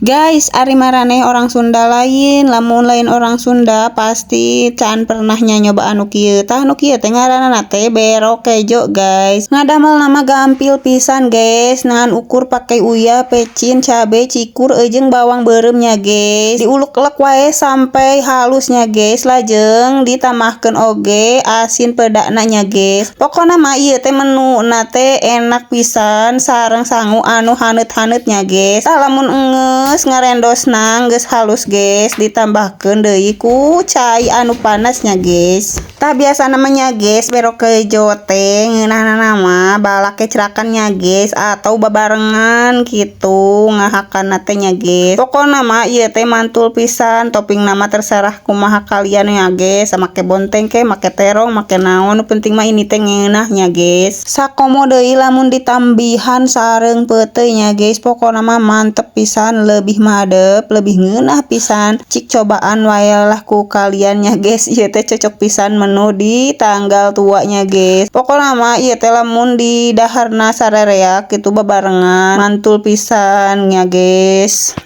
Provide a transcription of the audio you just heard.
Guys, ari maraneh orang Sunda lain? Lamun lain orang Sunda, pasti can pernah nya nyoba anu kieu. Tah, nu kieu teh ngaranna teh berok kejo, guys. Ngadamelna mah gampil pisan, guys. Ngan ukur pake uyah, pecin, cabe, cikur, jeung bawang beureum nya, guys. Diulek-ulek wae sampai halusnya, guys. Lajeng ditambahkeun oge asin pedana nya, guys. Pokona mah ieu teh menuna teh enak pisan sareng sangu anu haneut-haneut nya, guys. Tah, lamun enggeus ngarendosna geus halus, guys, ditambahkeun deui ku cai anu panas nya, guys. Tah, biasana mah nya, guys, berok kejo teh ngeunahna mah balak kecrakan nya, guys, atau babarengan gitu ngahakanna teh nya, guys. Pokona mah ieu teh mantul pisan. Toppingna mah terserah kumaha kalian ya, guys, make bonteng ke, make terong, make naon, nu penting mah ini teh ngeunah nya, guys. Sakomo deui lamun ditambihan sareng peuteuy nya, guys. Pokona mah mantep pisan, lebih madep, lebih ngeunah pisan. Cik cobaan wae lah ku kalian nya, guys. Ieu teh cocok pisan menu di tanggal tuanya, guys. Pokona mah ieu teh lamun di daharna sarerea kitu babarengan, mantul pisan nya, guys.